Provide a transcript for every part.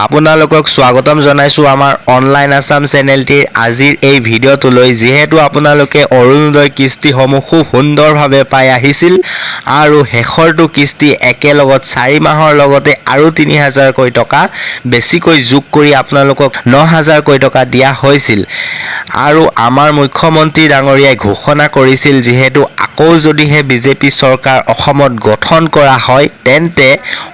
আপোনালোকক স্বাগতম জনাইছোঁ আমাৰ অনলাইন আছাম চেনেলটিৰ আজিৰ এই ভিডিঅ'টোলৈ। যিহেতু আপোনালোকে অৰুণোদয় কিস্তিসমূহ খুব সুন্দৰভাৱে পাই আহিছিল আৰু শেষৰটো কিস্তি একেলগত 4 মাহৰ লগতে আৰু 3000কৈ টকা বেছিকৈ যোগ কৰি আপোনালোকক 9000কৈ টকা দিয়া হৈছিল আৰু আমাৰ মুখ্যমন্ত্ৰী ডাঙৰীয়াই ঘোষণা কৰিছিল, যিহেতু আকৌ যদিহে বিজেপি চৰকাৰ অসমত গঠন কৰা হয়, তেন্তে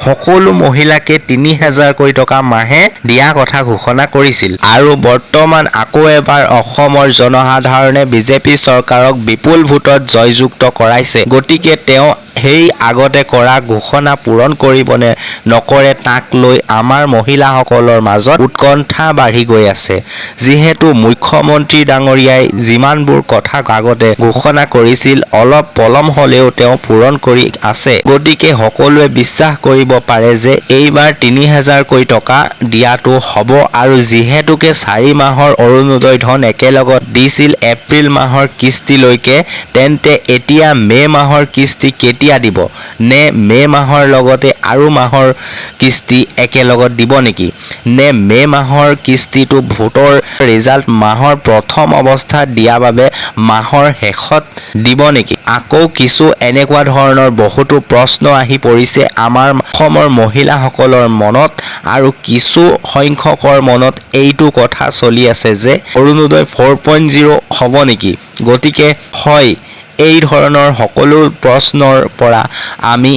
সকলো মহিলাকে 3000কৈ টকা মাহে দিয়া কথা ঘোষণা কৰিছিল। আৰু বৰ্তমান আকৌ এবাৰ অসমৰ জনসাধাৰণে বিজেপি চৰকাৰক বিপুল ভোটত জয়যুক্ত কৰাইছে। গতিকে তেওঁ সেই আগতে কৰা ঘোষণা পূৰণ কৰিবনে নকৰে, তাক লৈ আমাৰ মহিলাসকলৰ মাজত উৎকণ্ঠা বাঢ়ি গৈ আছে। যিহেতু মুখ্যমন্ত্ৰী ডাঙৰীয়াই যিমানবোৰ কথা আগতে ঘোষণা কৰিছিল, অলপ পলম হ'লেও তেওঁ পূৰণ কৰি আছে। গতিকে সকলোৱে বিশ্বাস কৰিব পাৰে যে এইবাৰ 3000কৈ টকা দিয়াটো হ'ব। আৰু যিহেতুকে 4 মাহৰ অৰুণোদয় ধন একেলগত দিছিল এপ্ৰিল মাহৰ কিস্তিলৈকে, তেন্তে এতিয়া মে' মাহৰ কিস্তি কেতিয়া দিব? নে মে' মাহৰ লগতে আৰু মাহৰ কিস্তি একেলগত দিব নেকি? নে মে' মাহৰ কিস্তিটো ভোটৰ ৰিজাল্ট মাহৰ প্ৰথম অৱস্থাত দিয়া বাবে মাহৰ শেষত দিব নেকি? আকৌ কিছু এনেকুৱা ধৰণৰ বহুতো প্ৰশ্ন আহি পৰিছে আমাৰ অসমৰ মহিলাসকলৰ মনত। আৰু কিছু সংখ্যকৰ মনত এইটো কথা চলি আছে যে অৰুণোদয় 4.0 হ'ব নেকি? গতিকে হয়, এই ধৰণৰ সকলো প্ৰশ্নৰ পৰা আমি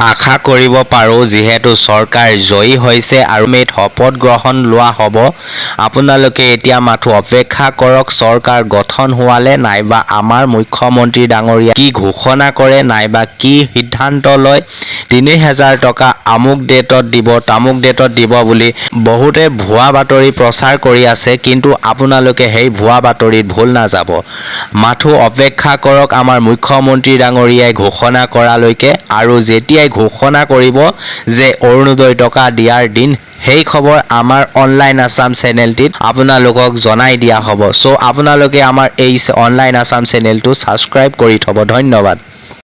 আশা কৰিব পাৰোঁ, যিহেতু চৰকাৰ জয়ী হৈছে আৰু মে'ত শপত গ্ৰহণ লোৱা হ'ব। আপোনালোকে এতিয়া মাথো অপেক্ষা কৰক চৰকাৰ গঠন হোৱালে, নাইবা আমাৰ মুখ্যমন্ত্ৰী ডাঙৰীয়া কি ঘোষণা কৰে নাইবা কি সিদ্ধান্ত লয়। 3000 টকা আমুক ডেটত দিব, তামুক ডেটত দিব বুলি বহুতে ভুৱা বাতৰি প্ৰচাৰ কৰি আছে, কিন্তু আপোনালোকে সেই ভুৱা বাতৰিত ভোল নাযাব। মাথো অপেক্ষা কৰক আমাৰ মুখ্যমন্ত্ৰী ডাঙৰীয়াই ঘোষণা কৰালৈকে। আৰু যেতিয়াই ঘোষণা কৰিব যে অৰুণোদয় টকা দিয়াৰ দিন, সেই খবৰ আমাৰ অনলাইন আছাম চেনেলটিত আপোনালোকক জনাই দিয়া হ'ব। চ' আপোনালোকে আমাৰ এই অনলাইন আছাম চেনেলটো ছাবস্ক্ৰাইব কৰি থ'ব। ধন্যবাদ।